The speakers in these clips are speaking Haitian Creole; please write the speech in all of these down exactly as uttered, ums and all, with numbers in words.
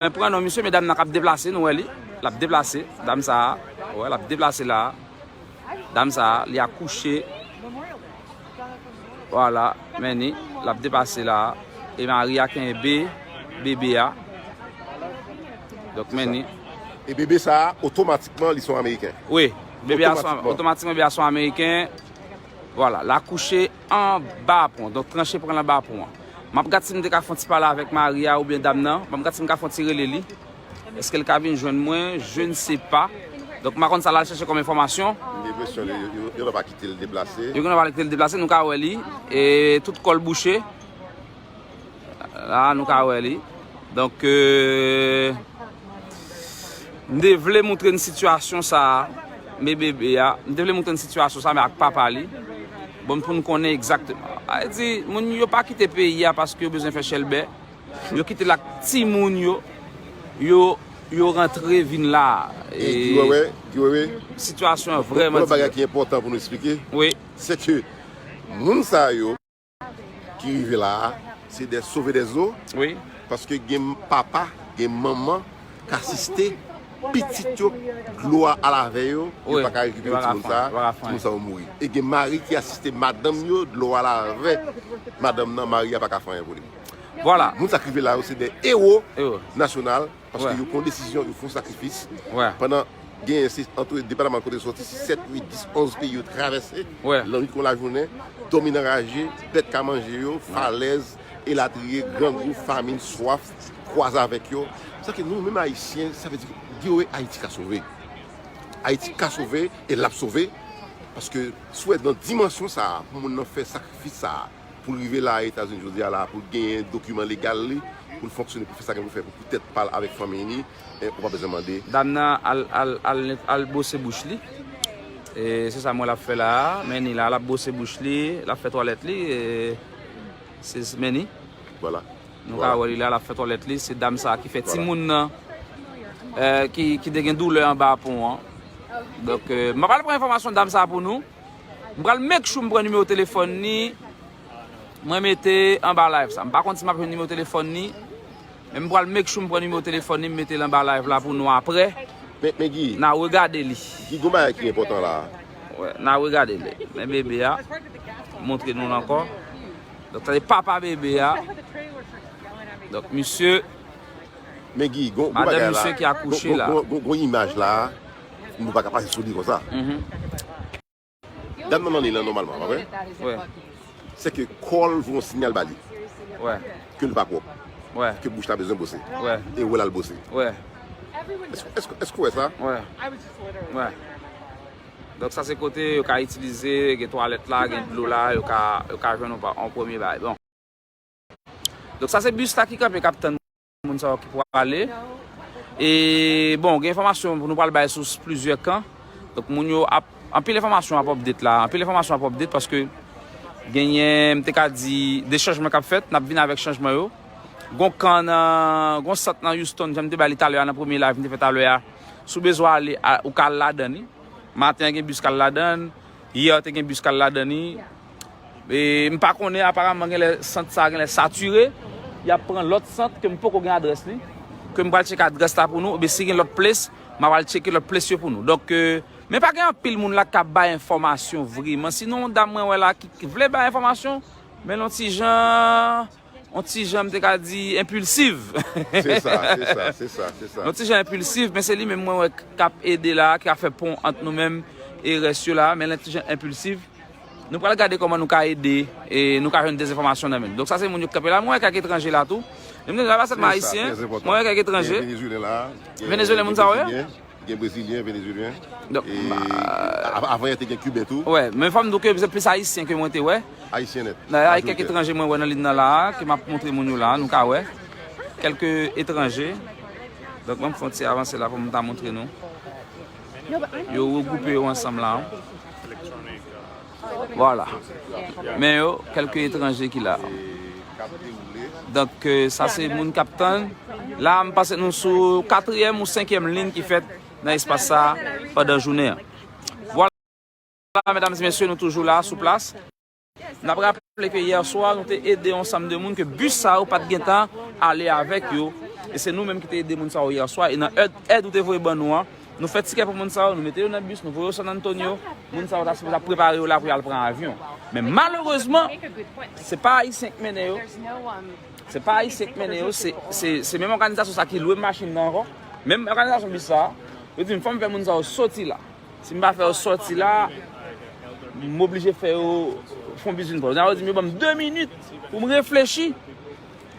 mwen pran non misye, men dam nan k ap deplase, nou wè li. L ap deplase, dam sa a. Wè, l ap deplase la. Dam sa a, li akouche. Vwala, men ni, l ap deplase la. E Maria kenbe bebe a. Donk, men ni. E bebe sa a, otomatikman, li se yon Ameriken. Wi, bebe a se yon, otomatikman, bebe a se yon Ameriken. Vwala, l akouche anba pon. Donk, tranche pran l anba pon an. M ap gad si m te ka fè yon ti pale avèk Maria oubyen dam nan. M ap gad si m ka fè yon ti rele li. Èske l ka vin jwenn mwen? Je ne sais pas. Donk, m pa konn sa l al chèche kòm enfòmasyon. M gen enpresyon yo, yo, yo, yo pa kite l deplase. Yo genlè pa kite l deplase, nou ka wè li. E tout kò l bouche. La, nou ka wè li. Donk, euh, m te vle montre n sitiyasyon sa a, men bebe a. M te vle montre n sitiyasyon sa, men ak papa li. Bon, pou n konnen egzakteman. Sa vle di, moun yo pa kite peyi a paske yo bezwen fè chèlbè. Yo kite l ak timoun yo. Yo, yo rantre vin la. E, e Guy Wewe, Guy Wewe, sitiyasyon an vrèman diferan. Yon lòt bagay ki enpòtan pou nou eksplike, wi, se ke moun sa yo ki rive la a, se des sauveurs des eaux. Wi. Paske gen papa, gen manman k asiste pitit yo, dlo a al avè yo, yo pa ka rekipere timoun sa a, timoun sa yo mouri. E gen mari ki asiste madanm yo, dlo a al avè madanm nan, mari a pa ka fè anyen pou li. Vwala. Moun sa k rive la yo, se de ewo nasyonal. Paske yo pran desizyon, yo fè sakrifis. Pandan genyen se ant depatman kote yo soti, se sèt, uit, dis, onz peyi yo travèse, nan nwit kon lajounen, dòmi nan raje, bèt ka manje yo, falèz, elatriye, grangou, famin, swaf, kwaze avèk yo. Sa ke nou menm Ayisyen, sa vle di, Guy Wewe, Ayiti ka sove. Ayiti ka sove, e l ap sove, paske si w wè nan dimansyon sa a, pou moun nan fè sakrifis sa a, pou l rive la Etazini jodi a la, pou l genyen dokiman legal li, pou l fonksyone, pou l fè sa gen pou l fè, pou poutèt pa l avèk fanmi li, e, ou pa bezwen mande. Dam nan al, al, al, al bwose bouch li. E se sa m wè l ap fè la a. Men ni la, l ap bwose bouch li, l ap fè twalèt li. E se, men ni. Vwala. Nou ka wè li la, l ap fè twalèt li. Se dam sa a ki fè timoun nan, e, ki, ki te gen doulè anba pon an. Donk, e, m ap al pran enfòmasyon dam sa a pou nou. M pral make sure m pran nimewo telefòn li. Mwen mete anba live sa. M pa konn si m ap jwenn nimewo telefòn li. Men m pral make sure m pran nimewo telefòn li, m mete l anba live la pou nou apre. Men, men Guy, n a regade li. Guy, gon bagay ki enpòtan la a. Wè, n a regade li. Men bebe a. Montre nou l ankò. Donk, sa se papa bebe a. Donk, misye. Men Guy, gon, gon bagay la. Madanm misye ki akouche la. Gon, gon, gon, gon imaj la. Nou pa ka pase sou li konsa. Dam nan nan li lan nòmalman, pa vre? Wè. Se ke kò l voye yon sinyal ba li. Wè. Ke l pa pwòp. Wè. Ke bouch la bezwen bwose. Wè. E wè l al bwose. Wè. Èske, èske, èske w wè sa? Wè. Wè. Donk sa se kote yo ka itilize, gen twalèt la, gen dlo la, yo ka, yo ka jwenn yon pa, yon premye bagay. Bon. Donk sa se bis la ki kanpe k ap tann moun sa yo ki pwale. E bon, gen enfòmasyon pou nou pral bay sou plizyè kan. Donk moun yo ap, anpil enfòmasyon ap update la, anpil enfòmasyon ap update paske genyen, m te ka di, de chanjman k ap fèt, n ap vin avèk chanjman yo. Gon kan nan, gon sant nan Houston, jan m te bay li talè a nan premye live m te fè talè a. Si w bezwen ale, a, ou ka al ladan li. Maten an gen bis k al ladan l. Yè te gen bis k al ladan li. E, m pa konnen, aparaman, genlè sant sa a genlè satire. Y ap pran lòt sant ke m poko gen adrès li. Ke m pral tcheke adrès la pou nou. Oubyen si gen lòt ples, m a pral tcheke lòt ples yo pou nou. Donk, e, men pa gen anpil moun la k ap bay enfòmasyon vreman. Sinon, yon dam mwen wè la ki, ki vle bay enfòmasyon, men l yon ti jan, yon ti jan, m te ka di, enpilsiv. Se sa, se sa, se sa, se sa. Yon ti jan enpilsiv, men se li menm mwen wè k ap ede la, k ap fè pon ant nou menm e rès yo la, men l yon ti jan enpilsiv. Nou pral gade kòman nou ka ede e nou ka jwenn dèz enfòmasyon nan men l. Donk sa se moun yo k kanpe la. Mwen wè kèk etranje la tou. Mwen wè kèk etranje. Gen Venezuelan la, gen Brezilyen. Gen Brezilyen, Venezuelyen. Donk, e, a-, avan yè te gen Kiben tou. Wè, men fò m di w ke se plis Ayisyen ke mwen te wè. Ayisyen nèt. Nan, gen kèk etranje mwen wè nan liy nan la, ke m ap montre moun yo la, nou ka wè. Kèlke etranje. Donk, mwen fè yon ti avanse la pou m ta montre nou. Yo regwoupe yo ansanm la. Vwala. Men yo, kèlke etranje ki la. Donk, e, sa se moun k ap tann. La, m panse nou sou katriyèm ou senkyèm liy ki fèt nan espas sa a pandan jounen an. Vwala, medam e mesye, nou toujou la, sou plas. N ap raple ke yè swa, nou te ede yon sanm de moun ke bis sa yo pa t gentan ale avèk yo. E se nou menm ki te ede moun sa yo yè swa. E nan èd, èd ou te voye ban nou an, nou fè tikè pou moun sa yo, nou mete yo nan bis, nou voye yo San Antonio. Moun sa yo ta sipoze ap prepare yo la pou y al pran avyon. Men malerezman, se pa Ayisyen k mennen yo. Se pa Ayisyen k mennen yo, se, se, se menm òganizasyon sa ki lwe machin nan ankò. Menm òganizasyon bis sa, yo di m fò m fè moun sa yo soti la. Si m pa fè yo sòti la, m oblije fè yo fè yon bizin pòz. Yo di m yo ban m de minit pou m reflechi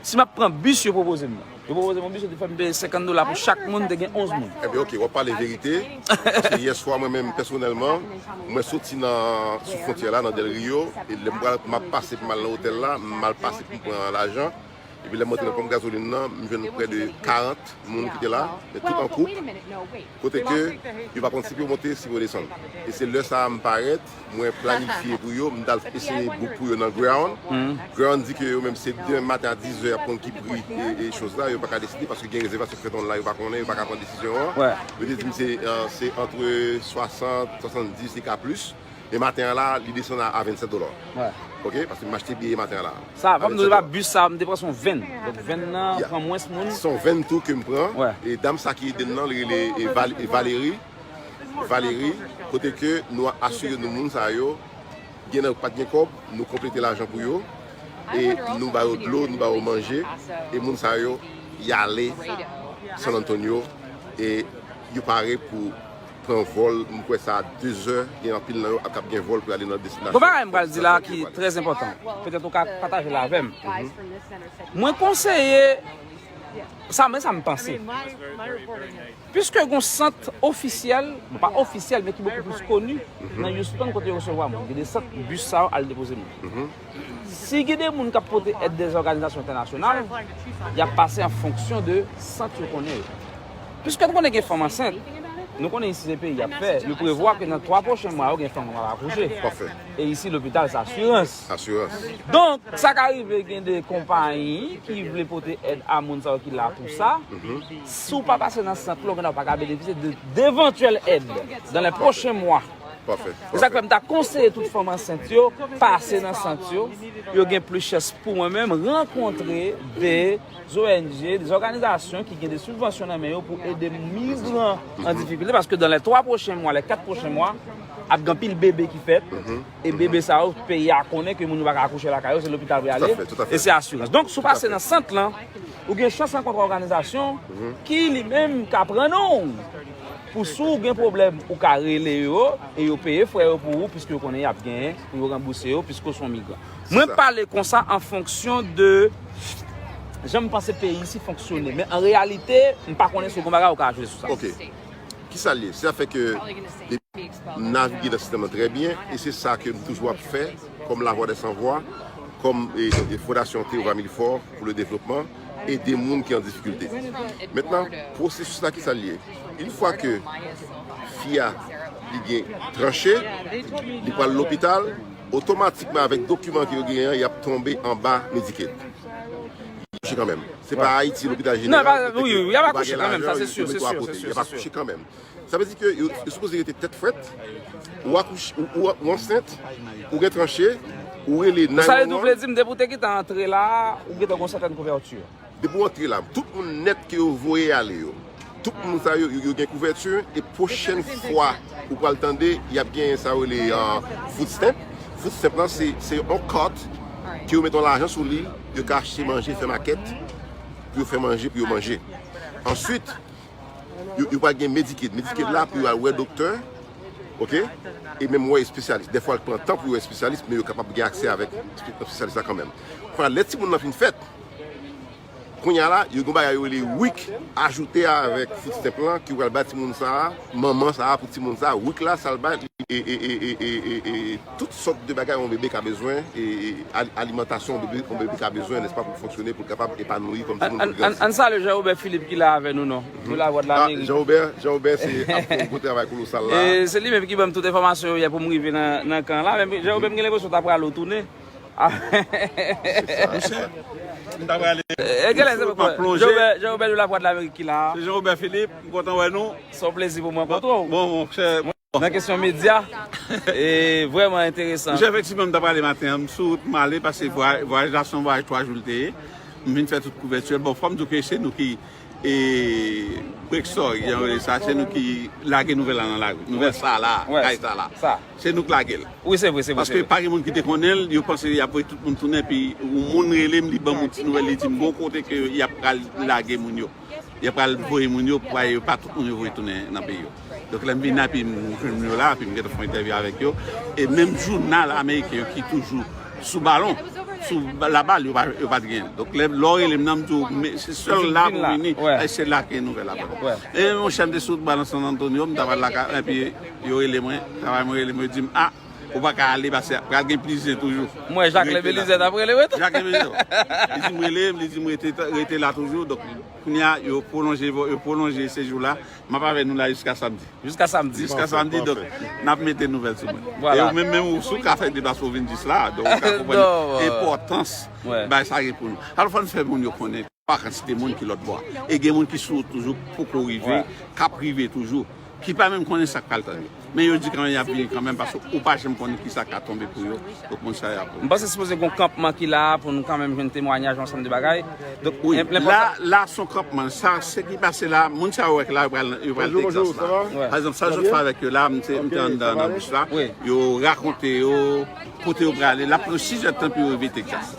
si m ap pran bis yo pwopoze m nan. Yo pwopoze m yon bis, yo te fè m peye senkant dola pou chak moun, te gen onz moun. Ebyen, oke, w ap pale verite. Paske yè swa, mwen menm, pèsonèlman, mwen soti nan, sou fwontyè la, nan Del Rio, e lè m pral, m ap pase pou m al nan otèl la, m al pase pou m pran lajan. Epi lè m rantre nan ponp gazolin nan, m jwenn prè de karant moun ki te la, men tout an koup, kote ke yo pa konn si pou yo monte, si pou yo desann. E se lè sa a m parèt, mwen planifye pou yo, m t al eseye book pou yo nan Greyhound. Greyhound di ke yo menm se demen maten a dizè y ap konn ki pri e, e choz la, yo pa ka deside paske gen rezèvasyon k fèt online, yo pa konnen, yo pa ka pran desizyon an. Yo te di m se, euh, se antre swasant, swasanndis e ka plis. Men maten an la, li desann a, a vennsèt dola. Oke, paske m achte biyè maten an la. Sa, fò m di w, pa bis sa, m te pran se yon venn. Donk, venn nan pran mwens moun. Se yon venn tou ke m pran. E dam sa ki ede m nan, li rele, e, Val-, e, Valérie. Valérie, kote ke nou asire nou moun sa yo, gen nan yo pa t gen kòb, nou konplete lajan pou yo. E nou ba yo dlo, nou ba yo manje. E moun sa yo, y ale San Antonio. E yo pare pou pran vòl, m kwè sa a dezè, gen anpil nan yo k ap gen vòl pou y ale nan destinasyon. Gon bagay m pral di la ki trè enpòtan. Petèt ou ka pataje l avè m. Mwen konseye, sa, men sa m panse. Piske gon sant ofisyèl, bon, pa ofisyèl, men ki bokou plis koni, nan Houston, kote yo resevwa moun. Gen de sant bis sa yo al depoze moun. Si gen de moun k ap pote èd de zòganizasyon entènasyonal, y ap pase an fonksyon de sant yo konnen yo. Piske nou konnen gen fanm ansent, nou konnen isi se peyi y ap fè, yo prevwa ke nan twa pwochen mwa yo gen fanm k ap akouche. E isi lopital se asirans. Donk, sa ka rive gen de konpayi ki vle pote èd a moun sa yo ki la pou sa. Si w pa pase nan sant la, ou genlè pa ka benefisye de, devantyèl èd dans les prochains mois. E sa k fè m ta konseye tout fanm ansent yo pase nan sant yo. Yo gen plis chans pou mwen menm rankontre de ONG, de zòganizasyon ki gen de sibvansyon nan men yo pou ede migran an difikilte. Paske dans les twa pwochen mwa, les kat pwochen mwa, ap gen anpil bebe ki fèt. E bebe sa yo, peyi a konnen ke moun yo pa ka akouche lakay yo, se lopital pou y ale. E se asirans. Donk, si w pase nan sant lan, ou gen chans rankontre òganizasyon ki li menm ka pran non w. Pou si w gen pwoblèm, ou ka rele yo, e yo peye frè yo pou ou, piske yo konnen y ap genyen pou yo ranbouse yo, piske w se yon migran. Mwen pale konsa an fonksyon de jan m panse peyi isi fonksyone. Men an reyalite, m pa konnen si w gon bagay ou ka ajoute sou sa. Oke. Kisa l ye? Se afè ke depi m navige nan sistèm nan trè byen, e se sa ke m toujou ap fè kòm lavwa dè san vwa, kòm, e, e Fondasyon Théova Milfort pour le développement, ede moun ki an difikilte. Mentnan, pwosesis la, kisa l ye? Yon fwa ke fi a, li gen tranche, li pral lopital, otomatikman avèk dokiman ke yo genyen an, y ap tonbe anba Medicaid. Touche kanmenm. Se pa Ayiti, lopital jeneral, kote ke yo pa gen lajan, yo mete w akote. Y ap akouche kanmenm. Sa vle di ke yo, yo sipoze rete tèt frèt, ou akouche, ou, ou, ou ansent, ou gen tranche, ou rele nine one one. Sa vle di, w vle di m, depi w te gentan antre la, ou gentan gon sètèn kouvèti. Depi w antre la, tout moun nèt ke yo voye ale yo, tout moun sa yo, yo, yo gen kouvèti, e pwochèn fwa ou pral tande, y ap gen sa yo rele, ah, food stamp. Food stamp lan, se, se yon kat ke yo mete yon lajan sou li, yo ka achte manje, fè makèt, pou yo fè manje, pou yo manje. Answit, yo, yo pral gen Medicaid. Medicaid la, pou yo al wè doktè, oke? E menm wè espesyalis. Dèfwa, l pran tan pou yo wè espesyalis, men yo kapab gen aksè avèk espe-, espesyalis la kanmenm. Kounye a, lè timoun nan fin fèt, kounye a la, yo gen yon bagay yo rele WIC, ajoute avèk food stamp lan, ki pral bay timoun sa a, manman sa a, pou timoun sa a, WIC la, sa l bay, e, e, e, tout sòt de bagay yon bebe ka bezwen, e, e, al-, alimantasyon yon bebe, yon bebe ka bezwen, nèspa, pou fonksyone, pou l kapab epanoui kòm timoun pou l grandi. Ann salye Jean Robert Philippe ki la avè nou, non? Pou Lavwadlamerik. Jean Robert, Jean Robert, se ap fè yon gwo travay kolosal la. E se li menm ki ban m tout enfòmasyon yo yè pou m rive nan, nan kan la. Men Jean Robert, m gen lenpresyon ta pral ou tounen. Monchè, m ta prale. E, genlè se m ap plonje. Jean Robert, Jean Robert de Lavwadlamerik ki la. Se Jean Robert Philippe, m kontan wè nou. Se yon plezi pou mwen rankontre w. Bon, monchè, nan kesyon medya, e vrèman enteresan. Monchè, efektivman, m ta prale maten an, m sou wout m ale, paske vwayaj, vwayaj la se yon vwayaj twa jou l te ye. M vin fè tout kouvèti a. Bon, fò m di w ke se nou ki, e, break story, jan yo rele sa, se nou ki lage nouvèl la nan lari. Nouvèl sa la, kay sa la. Se nou k lage l. Wi, se vre, se vre. Paske pa gen moun ki te konnen l, yo panse y ap voye tout moun tounen, epi yon moun rele m, li ban m yon ti nouvèl, li di m gon kote ke y ap pral lage moun yo. Y ap pral voye moun yo, pou yo pa tout moun yo voye tounen nan peyi yo. Donk, lè m vin la, epi m jwenn moun yo la, epi m gentan fè yon entèvyou avèk yo. E menm jounal ameriken yo ki toujou sou balon, sou la balle, yo pa, yo pa t gen. Donk, lè, lè w rele m nan, m di w, men se sèl la pou vini, e se la ke nouvèl la pral. E monchè, m te sou wout Balan San Antonio, m t ap al lakay, epi yo rele mwen, travay mwen rele mwen, yo di m, a, ou pa ka ale, paske pral gen plize toujou. Mwen, Jacques Belizaire t ap rele w tou. Jacques Belizaire. Li di m rele m, li di m rete, rete la toujou. Donk, kounye a, yo pwolonje, yo pwolonje sejou la. M ap avè nou la jiska samdi. Jiska samdi. Jiska samdi, donk, n ap mete nouvèl sou mwen. E ou menm, menm ou, si w ka fè deplase w vin jis la, donk, ou ka konprann enpòtans bagay sa gen pou nou. Alò, fò n fè moun yo konnen pa kantite moun ki lòt bò a. E gen moun ki sou wout toujou, poko rive, k ap rive toujou, ki pa menm konnen sa k pral tann yo. Men yo di kanmenm y ap vini kanmenm, paske ou pa janm konnen kisa ka tonbe pou yo. Donk, moun sa yo ap. M panse sipoze gon kanpman ki la a pou nou kanmenm jwenn temwayaj, yon ansanm de bagay. Donk, wi, la, la se yon kanpman. Sa, se ki pase la, moun sa yo wè k la, yo pral, yo pral Texas la. Pa egzanp, sa yo sot fè avèk yo la, m te, m te anndan nan bis la. Yo rakonte yo kote yo prale. L ap pran sizè tan pou yo rive Texas.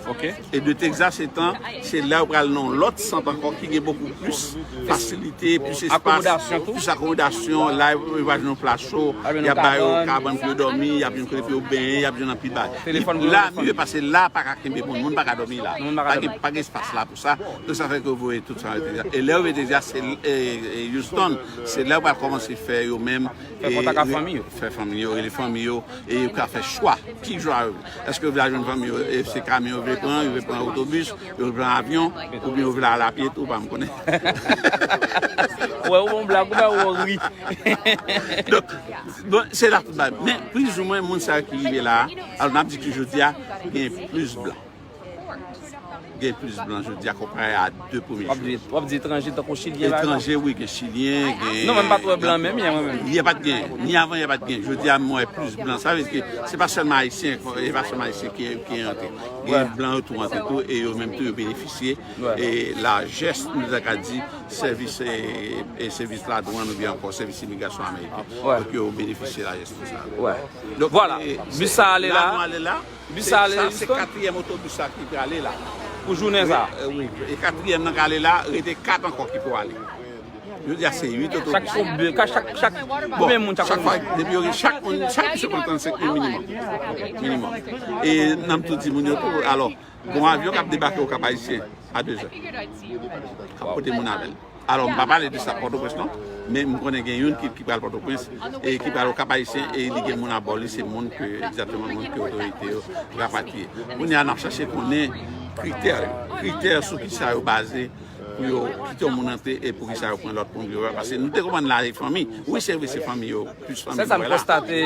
E de Texas etan, se la yo pral nan yon lòt sant ankò ki gen bokou plis fasilite, plis espas, plis akomodasyon. La yo va jwenn yon plas cho, y ap ba yo kabann pou yo dòmi, y ap jwenn kote pou yo benyen, y ap jwenn anpil bagay. La, milye pase la, pa ka kenbe moun, moun pa ka dòmi la. Pa gen, pa gen espas la pou sa. Donk, sa fè ke yo voye tout sa nan Texas. E lè yo rive Texas, se, e, e Houston, se la yo pral kòmanse fè yo menm, fè kontak ak fanmi yo, fè fanmi yo, rele fanmi yo, e yo ka fè chwa. Ki chwa yo? Èske yo vle al jwenn fanmi yo? E se kamyon yo vle pran, yo vle pran otobis, yo vle pran avyon, oubyen yo vle al apye tou, pa m konnen. Wè, ou bon blag, ou ba ou ri. Donk, bon, se la tout bagay. Men, plizoumwen, moun sa yo ki rive la a, alò, n ap di ke jodi a, gen plis blan. Gen plis blan jodi a konpare a de premye jou. W ap di etranje tankou chilyen, pa egzanp? Etranje, wi, gen chilyen, gen. Non, mwen pa t wè blan menm yè, mwen menm. Yè pa t gen, ni avan yè pa t gen. Jodi a, mwen wè plis blan. Sa vle di ke se pa sèlman ayisyen, e pa sèlman ayisyen ki, ki antre. Gen blan yo tou antre tou, e yo menm tou yo benefisye. E lajès, nou ta ka di, sèvis, e, e sèvis ladwàn oubyen ankò sèvis imigrasyon ameriken. Donk, yo benefisye lajès konsa. Donk, vwala, e, bis sa ale la. La nou ale la. Bis sa ale Houston? Sa se katriyèm otobis sa ki prale la. Pou jounen sa? Wi, e, wi. E katriyèm nan k ale la, rete kat ankò ki pou ale. Jodi a se uit otobis. Chak, chak, chak, konbyen moun chak otobis? Bon, chak fwa, depi yo gen chak moun, chak misye pran trannsenk mil minimòm. Minimòm. E n ap tou di moun yo tou, alò, gon avyon k ap debake o Kap Ayisyen a de zè. K ap pote moun avè l. Alò, m pa pale de sa Pòtoprens non, men m konnen gen youn ki, ki pral Pòtoprens e ki pral o Kap Ayisyen e li gen moun abò li, se moun ke, egzakteman moun ke otorite yo rapatriye. Kounye a, n ap chache konnen kritè yo, kritè sou kisa yo baze pou yo kite yon moun antre e pou kisa yo pran lòt moun pou yo, paske nou te konprann la e fanmi. Wi, se vre, se fanmi yo, plis fanmi yo la. Se sa m konstate.